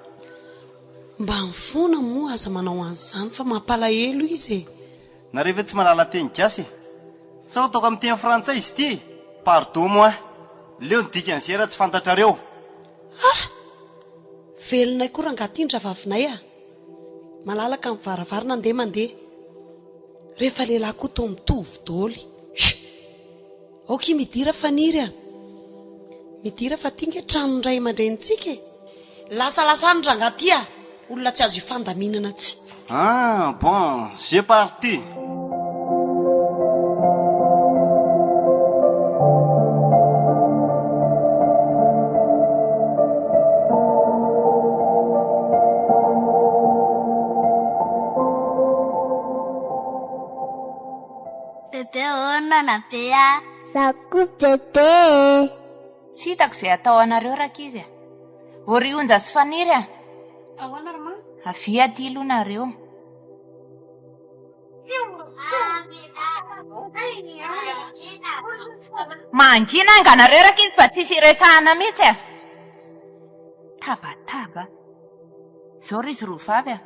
Mba mifona moa aza manao an'izany fa mampalahelo izy e! Nareo ve tsy mahalala teny gasy e? Sao ataoko amin'ny teny frantsay izy ity e? Pardon moi, leo ny dikan'izay raha tsy fantatrareo. Ah! Velonay koa rangahy ty ny rahavavinay ah! Malalaka ny varavarana andeha mandeha. Rehefa lehilahy koa toa mitovy doly. Ok midira Faniry a! Midira fa ty nge tranon'ny ray aman-drenintsika e! Lasalasa any rangahy ty a! Olona tsy azo ifandaminana tsy. Ah bon, j'ai parti! Bebe ô nana be a! Za koa bebe e! Tsy hitako izay atao anareo rankizy a! Ô ry Onja sy Faniry a! Ahoana ry mama? Avia aty aloha nareo. Mangina anga nareo rankizy fa tsisy iresahana mihitsy a! Tabataba. Izao ry izy roa vavy a!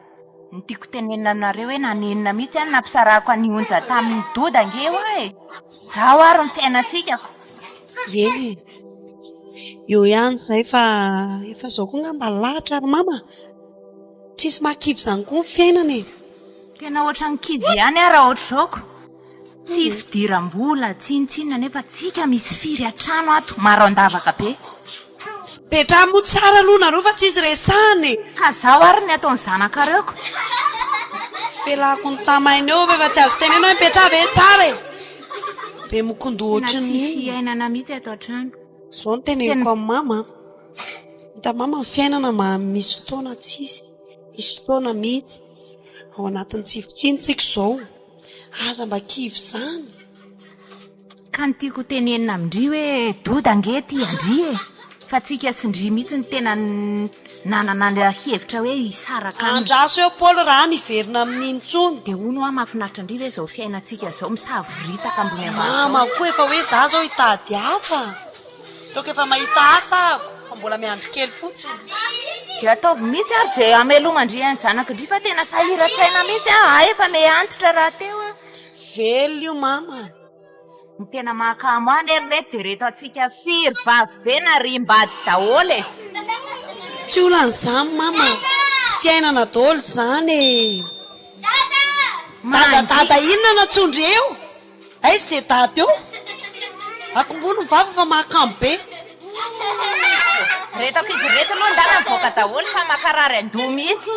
Ny tiako tenenina aminareo hoe nanenina mihitsy aho nampisarahako an'i Onja tamin'i Doda ange hoa e! Zaho ary ny fiainantsika ko! Eny e! Eo ihany izay fa efa izao koa angamba lahatra ry mama! Tsisy mahakivy izany koa ny fiainana e! Tena ohatran'ny kivy ihany aho raha ohatr'izao ko! Tsy fidiram-bola tsinontsinona nefa tsika misy firy an-trano ato, maro an-davaka be. Petraha moa tsara aloha nareo fa tsisy resahana e! Ka zao ary ny ataon'ny zanakareo ko! Felako ny tamaina eo fa efa tsy azo tenena hoe mipetraha ve tsara e! Be mokondoha Tena ohatran'ny tsisy inona. iainana mihitsy ato an-trano. Zao no teneniko amin'i mama an! Hitan'i mama ny fiainana ma misy fotoana tsisy, misy fotoana misy. Ao anatin'ny tsy fisiana tsika izao. Aza mba kivy izany. Ka ny tiako ho tenenina amin-dry hoe Doda ange tia an-dry e! Fa tsika sy ndry mihitsy no tena nanana ny hevitra hoe hisaraka aminy. Andraso eo Paoly raha any hiverina amin'iny intsony. Dia hono hoa mahafinaritra an-dry ve izao fiainantsika izao misavoritaka ambony ambany izao? Mama koa efa hoe za zao hitady asa. Ataoko efa mahita asa ahako fa mbola miandry kely fotsiny. Dia ataovy mihitsy ary izay hameloman-dry an'ny zanak'ndry fa tena sahiran-tsaina mihitsy aho, ahy efa miha antitra rahateo aho. Velona io mama. Ny tena mahakamo ahy anie ry reto dia reto antsika firy vavy be nariam-bady daholo e. Tsy olana izany mama, fiainana daholo izany e. Dada dada inona no antsondry eo? Aiza izay dada eo? Akombony ny vava fa mahakamo be. Reto ankizy reto aloha ndana mivoaka daholo fa makarary an-doha mihitsy.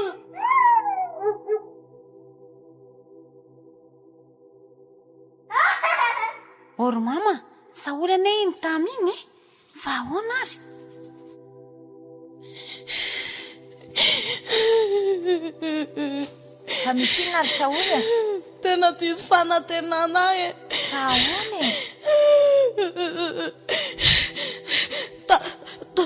Ô ry mama, Saholy anie iny Tamy iny e! Fa ahoana ary? Fa misy inona ry Saholy e? Tena diso fanantenana aho e! Fa ahoana e? Ta, ta,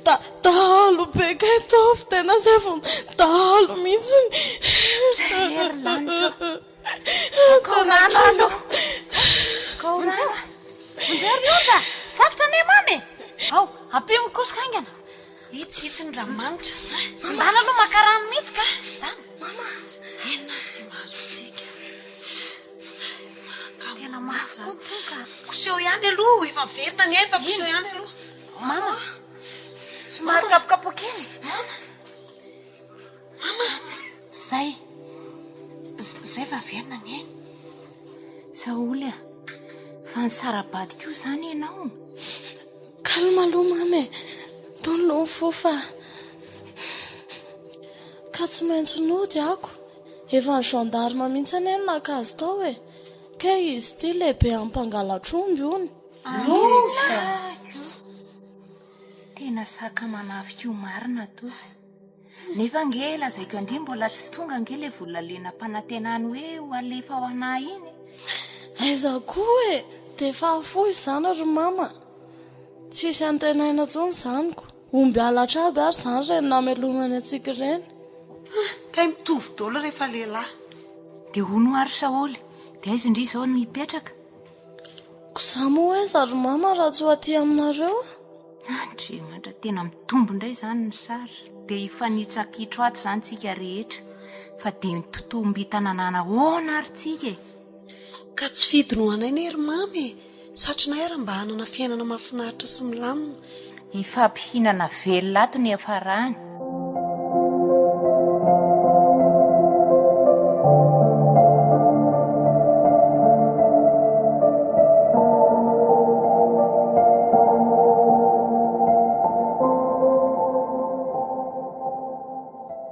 ta, dahalo be kay Tovo, tena sefo dahalo mihitsy. Hery lanitra ô! Akao rano aloha. Akao rano. Vonjeo ry Onja! Safotra anie mama e! Ao, ampio mikosoka haingana. Itsy, itsy ny ranomanitra. Ndana aloha maka rano mihitsy ka. Ndana. Mama! Inona ary ity mahazo antsika? Tena mafy koa tonga. Koseho ihany aloha, efa miverina ny ainy fa koseho ihany aloha. Mama! Somary kapokapoka iny. Mama! Mama! Zay! Zay fa averina ny aina. Saholy a! Fa nisara-bady koa izany ianao? Calme aloha mama e! Tony aloha ny fo fa. Ka tsy maintsy nody ako. Efa ny gendarme mihitsy anie no naka azy tao e! Kay izy ity lehibe amin'ny mpangalatr'omby hono. Loza! Tena saka manafika io marina Toky. Nefa ange lazaiko an-dry mbola tsy tonga ange ilay vola le nampanantenany hoe ho alefa ho anah iny. Aiza koa e! Dia efa hafoy izany ry mama. Tsisy antenaina intsony izany ko. Omby halatra aby ary izany ireny namelomany antsika ireny. Ah, kay mitovy daholo rehefa lehilahy. Dia hono hoa ry Saholy, dia aiza ndry izao no hipetraka? Ko za moa aiza ry mama raha tsy ho aty aminareo a? Andriamanitra, tena mitombo indray izany ny sary. Dia hifanitsakitro ato izany tsika rehetra. Fa dia mitotombintana nanahoana ary tsika e? Ka tsy fidiny ho anay anie ry mama e! Satrinay ary mba hanana fiainana mahafinaritra sy milamina. Hifampihinana velona ato ny hiafarany.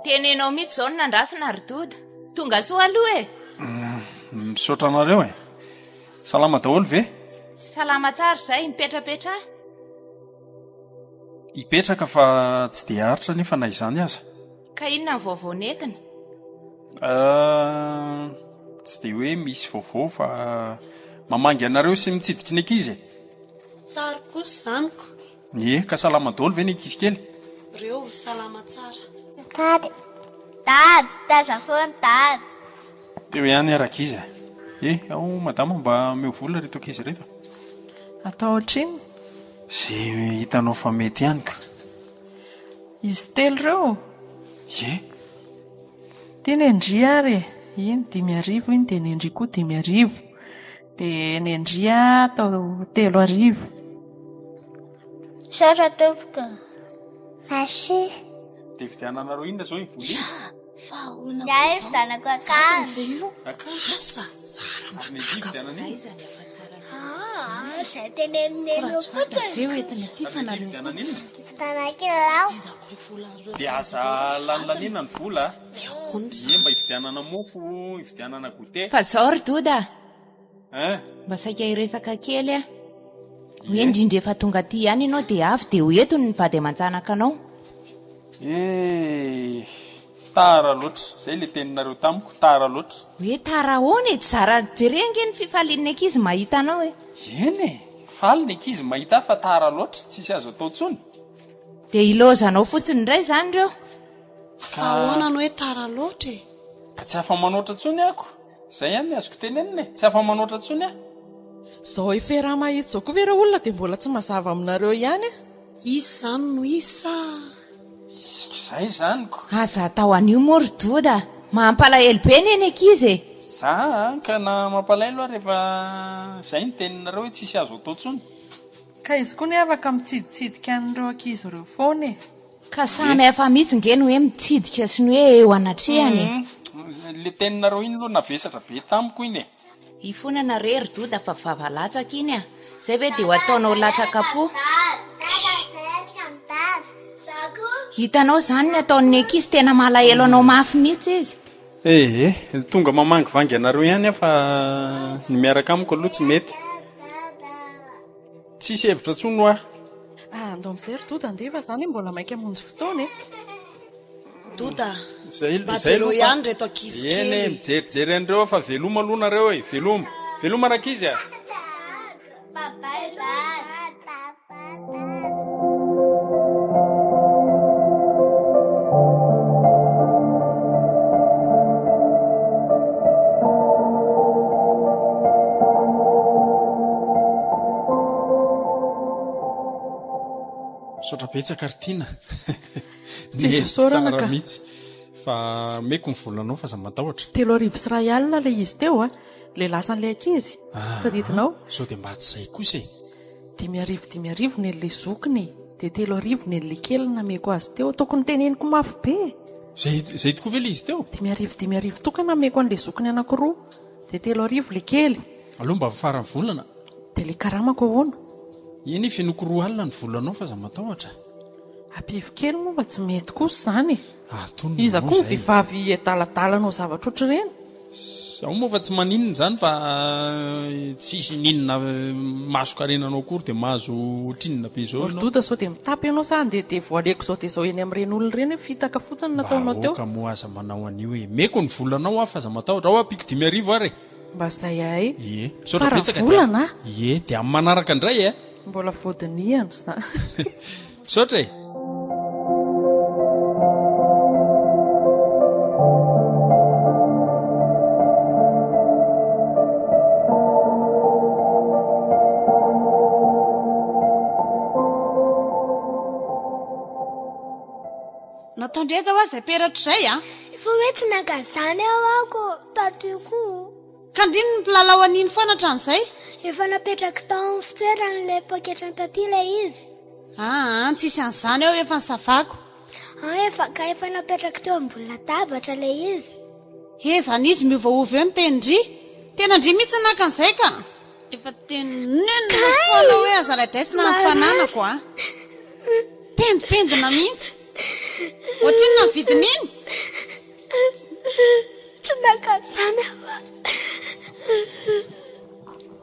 Tenenao mihitsy izao no nandrasana ry Doda. Tonga soa aloha e! Misaotra anareo e! Salama daholo ve? Salama tsara izay, mipetrapetraha. Hipetraka fa tsy dia haharitra anefa na izany aza. Ka inona ny vaovao nentina? Euh, tsy dia hoe misy vaovao fa mamangy anareo sy mitsidika ny ankizy e. Tsara kosa izany ko. Ie, ka salama daholo ve ny ankizy kely? Reo, salama tsara. Dada, dada, taiza foana dada. Teo ihany aho rankizy a. Eh, ao madama mba omeo vola ireto ankizy ireto. Atao ohatrinona? Ze hitanao fa mety ihany ka. Izy telo ireo? Ie. Ity nendry ary e. Iny 5000 iny dia nendry koa 5000. Dia nendry atao 3000. Misaotra tompoko. Merci. Dia vidiananareo inona izao iny vola iny? Fa ahoana koa izao? Zanako akany. Vadiny ve io? Asa, zara makaka. Aiza ny ahafantarana Ah, izay teneniny Koa raha eo tsy fantatra fotsiny. ve ho entina aty fa nareo koa tsy Zanak'ilao. Dizako re vola reo Dia aza lanilanina ny vola a. Ie mba hividianana mofo, hividianana goûter. Fa zao ry Doda a! Hein? Mba saika hiresaka kely aho. Hoe indrindra efa tonga aty ihany ianao dia avy dia ho eto ny vady aman-janakanao. Eh! Tara loatra. Izay ilay teninareo tamiko, tara loatra. Hoe tara ahoana e? Tsy zara jereo ange ny fifalian'ny ankizy mahita anao e. Eny e! Faly ny ankizy mahita ahy fa tara loatra, tsisy azo atao intsony. Dia ilaozanao fotsiny indray izany ireo? Fa ahoana no hoe tara loatra e? Ka tsy afa-manoatra intsony aho ko. Izay ihany ny azoko tenenina e! Tsy afa-manoatra intsony aho. Izao effet raha mahitsy izao koa ve ireo olona dia mbola tsy mazava aminareo ihany a? Izy izany no izy sa? Izay izany ko. Aza atao an'io moa ry Doda a! Mampalahelo be anie ny ankizy e! Za an, ka na mampalahelo ary efa izay ny teninareo hoe tsisy azo atao intsony. Ka izy koa anie afaka mitsiditsidika an'ireo ankizy ireo foana e! Ka samy hafa mihitsy nge ny hoe mitsidika sy ny hoe eo anatrehany e! Le teninareo iny aloha navesatra be tamiko iny e! Hifonana re ry Doda fa vava latsaka iny a! Zay ve dia ho ataonao latsaka am-po? Hitanao izany ny ataon'ny ankizy, tena malahelo anao mafy mihitsy izy. Ee, tonga mamangivangy anareo ihany aho fa ny miaraka amiko aloha tsy mety. Tsisy hevitra tsony hoa. Ah, andao amin'izay ry Doda andeha fa za anie mbola maika hamonjy fotoana e. Doda, Zay, mba zay jereo aloha fa ihany ireto ankizy Eny kely e, e. mijerijery an'ireo aho fa veloma aloha nareo e, veloma. Veloma rankizy a. Misaotra betsaka ry Tiana. Tsisy fisaorana Tsara ka. mihitsy. Fa omeko ny volanao fa aza matahotra. 3001 ilay izy teo a, ilay lasan'ilay ankizy. Ah, Tadidinao? Sao dia mba tsy izay kosa e. 5000 5000 ny an'ilay zokiny e, dia 3000 ny an'ilay kely nameko azy teo. Tokony teneniko mafy be e. Izay izay tokoa ve ilay izy teo? 5000 5000 tokana nameko an'ilay zokiny anankiroa, dia 3000 ilay kely. Aleo mba faran'ny volana. Dia ilay karamako ahoana? Eny e, fenoiko 20 ny volanao fa aza matahotra. Ampivo kely moa fa tsy mety kosa izany e. Antonona Iza anao koa ny izay. vehivavy adaladala hanao zavatra ohatr'ireny? Zaho moa fa tsy maninona izany fa tsisy n'inona mason-karenanao akory dia mahazo ohatrinona be izao Ry ianao. Doda sao dia mitapy ianao sa andeha devoileko izao dia izao eny amin'ireny olona ireny hoe fitaka fotsiny no nataonao teo. Mba aoka moa aza manao an'io e. Meko ny volanao aho fa aza matahotra. Ao ampiako 5000 ary e. Mba izay ahay. Ie. Misaotra Fara betsaka dia. volana a. Ie, dia amin'ny manaraka indray e. Mbola voadinihana izany. Misaotra e. Nataon-dReja hoa izay peratra izay a! Efa hoe tsy naka an'izany aho aho ko tato io koa. Ka ndry ny mpilalao an'iny foana hatramin'izay? Efa napetrako tao amin'ny fitoeran'ilay poketran'i Taty ilay izy. Aa, tsisy an'izany ao efa nisavako. Aa, efa ka efa napetrako teo ambony latabatra ilay izy. He, zany izy miovaova eo ny tenin-dry. Tena ndry mihitsy no naka an'izay ka. Efa tenenina foana hoe aza raidraisina ny fananako a. Pendipendina mihitsy. Ohatrinona ny vidin'iny? Tsy naka an'izany aho.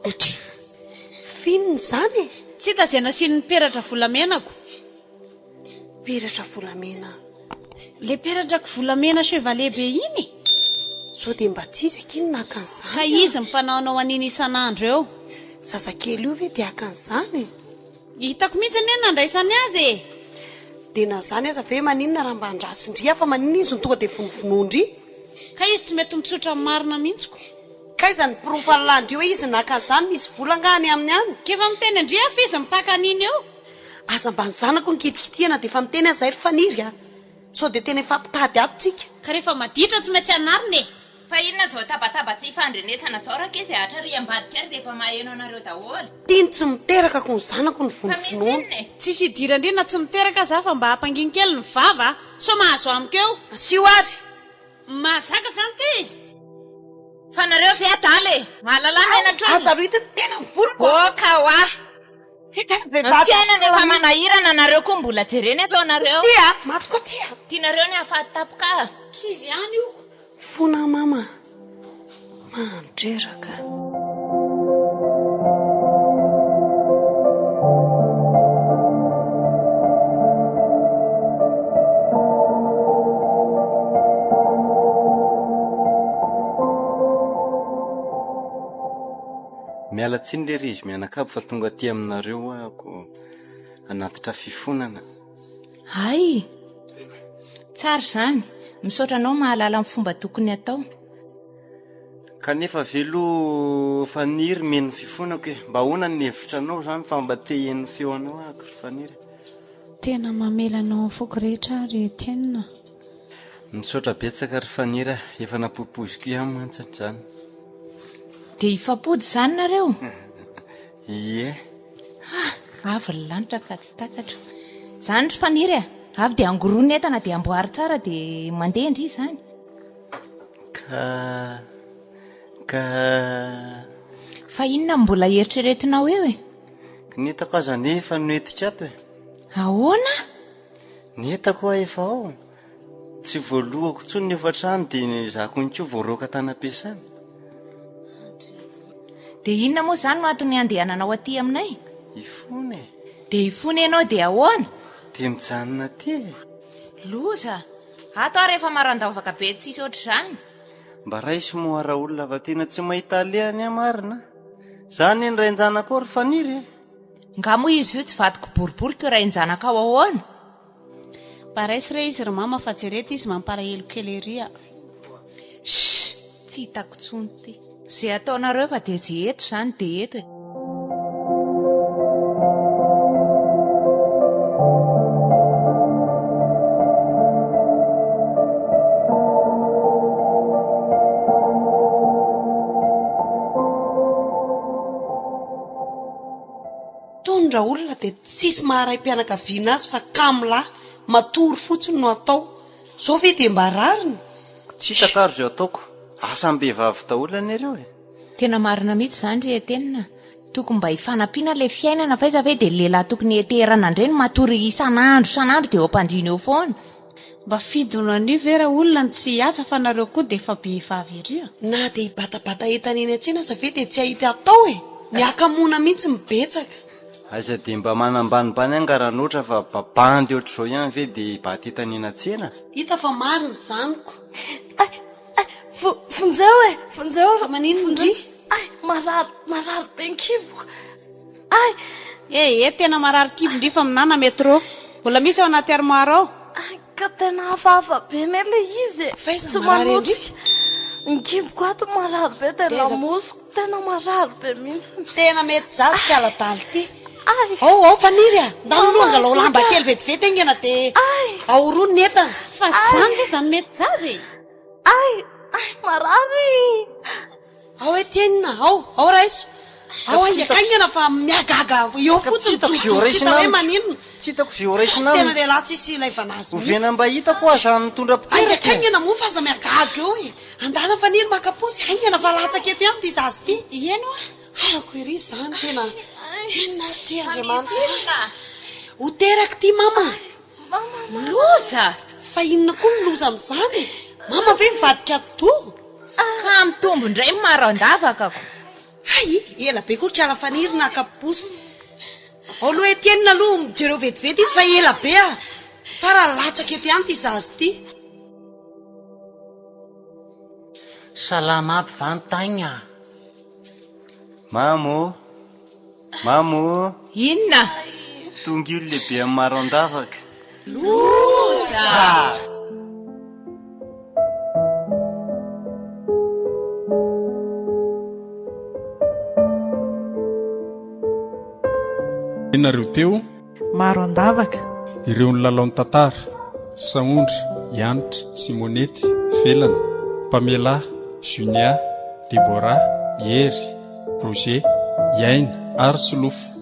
Ohatry finina izany e! Tsy hita izay nasiany ny peratra volamenako. Peratra volamena. Ilay peratrako volamena chevalier be iny e! Sao dia mba tsy izy akia no naka an'izany Ka izy no mpanaonao an'iny isan'andro eo. Zazakely io ve dia haka an'izany e? Hitako mihitsy anie ny nandraisany azy e! Dia na izany aza ve maninona raha mba andrason-dry aho fa maninona izy no tonga dia vonovonoan-dry? Ka izy tsy mety mitsotra ny marina mihitsy ko. K'aiza ny porofo an'lah-ndry hoe izy naka an'izany? Misy vola angaha any aminy any? K'efa miteny an-dry aho fa izy mipaka an'iny eo. Aza mba ny zanako no kitikitihana dia efa miteny aza zay ry Faniry a! Sao dia tena hifampitady ato tsika. Ka rehefa maditra tsy maintsy anarina e! Fa inona izao tabataba tsy ifandrenesana izao rankizy e, hatrary ambadika ary dia efa maheno anareo daholo. Tiany tsy miteraka ko ny zanako no Fa misy vonovonoana. inona e? Tsisy idiran-dry na tsy miteraka aza fa mba ampangino kely ny vava a! Sao mahazo amiko eo. Asio ary! Mahazaka zany ty? Fa nareo ve adala e? Mahalala menatra Aza rohitiny tena ny voloko. Oka hoa. Ny fiainana efa manahirana nareo koa mbola jerena eto nareo. Ty a, maty koa ty a. Tianareo ny hahafaty tampoka. Kizy ihany io. Fona mama mandreraka. Miala tsiny re ry izy mianakavy fa tonga aty aminareo ahako hanatitra fifonana. Hay! Tsara izany. Misaotra anao mahalala ny fomba tokony hatao. Kanefa ve aloha Faniry mino ny fifonako e? Mba ahoana ny hevitranao izany fa mba te heno ny feonao ahako ry Faniry a. Tena mamela anao amin'ny foko rehetra aho ry Etienne a. Misaotra betsaka ry Faniry a, efa nampoipoiziko ihany mantsy izany. Dia hifampody izany nareo? Ie. Ah, avy ny lanitra ka tsy takatro. Izany ry Faniry a, avy dia angoroy ny entana dia amboary tsara dia mandeha ndry izany. Ka, ka. Fa inona no mbola eritreretinao eo e? Ny entako aza anie efa noentiko ato e. Ahoana? Ny entako hoa efa ao. Tsy voalohako intsony ny hofantrano dia izaho koa voaroaka tany am-piasana. Dia inona moa izany no antony handehananao aty aminay? Hifona e. Dia hifona ianao dia ahoana? Dia mijanona aty e. Loza! Ato aho rehefa marandavaka be tsisy ohatr'izany. Mba raiso moa raolona fa tena tsy mahita alehany aho marina a. Za anie ny rain-janakao ry Faniry e. Nga moa izy io tsy vadiko boribory ko rain-janakao ahoana? Mba raiso re izy ry mama fa jereto izy mampalahelo kely ery a. Shh! Tsy hitako tsony ty. Ze ataonareo fa dia ze eto zany dia eto e. Tony raolona dia tsisy maha raim-pianakaviana azy fa kamo lahy, matory fotsiny no atao. Zao ve dia mba rariny? Tsy hitako ary izay ataoko. Asam-behivavy daholo anie ireo e. Tena marina mihitsy izany ry Etienne. Tokony mba hifanampiana ilay fiainana fa aiza ve dia lehilahy tokony heteherana indray no matory isan'andro isan'andro dia eo am-pandriana eo foana. Mba fidino an'io ve raolona ny tsy hiasa fa nareo koa dia efa behivavy ery a! Na dia hibatabata entana eny an-tsena aza ve dia tsy hahita atao e! Ny hakamoana mihitsy no betsaka. Aiza dia mba manambanimbany anga ranotra fa babandy ohatr'izao ihany ve dia hibata entana eny an-tsena? Hita fa marina izany ko! Ay! Ay! Vonjeo e! Vonjeo! Fa maninona ndry? Ay! Marary! Marary be ny kiboko! Ay! Eh eh, tena marary kibo ndry fa minana metro. Mbola misy ao anaty armoire ao. Ay, ka tena hafahafa be anie le izy e. F'aiza Tsy marary an-dry? manotika. Ny kiboko ato marary be dia Dia aiza- lamosiko tena marary be mihitsy. Tena mety zaza kala adaly ty. Ay! Ao ao Faniry a! Ndany aloha angalao Mama, lamba zoky a! kely vetivety haingana dia Ay! ahorono ny entana. Fa zany ve zany mety zaza e? Ay! Ay, marary! Ao Etienne, ao, ao raiso. Ao haingankaingana fa miagaga eo fotsiny mijorojo tsy hita hoe maninona. Tsy hitako izay ho raisina Tena aminy. lehilahy tsisy ilaivana azy mihitsy. Oviana mba hitako aza mitondra mpiteraka e. Haingankaingana moa fa aza miagaga eo e. Andana Faniry maka posy, haingana fa latsaka eto ihany ity zaza ity. Ieny hoa. Halako ery izany tena. Inona ary ity Andriamanitra. Ho teraka ity mama. Loza! Fa inona koa ny loza amin'izany e? Mama ve mivadika atidoha? Ka mitombo indray ny maro an-davakako. Hay! Ela be koa kiala Faniry naka posy. Ao aloha Etienne aloha jereo vetivety izy fa ela be ah! Fa raha latsaka eto ihany ity zaza ity. Salama aby va ny taigna? Mama ô! Mama ô! Inona? Tonga io lehibe amin'ny maro an-davaka. Loza! Nareo teo. Maro an-davaka. Ireo nilalao ny tantara, Sahondra, Ianitra, Simonety, Felana, Pamela, Junia, Deborah, Hery, Roger, Iaina ary Solofo.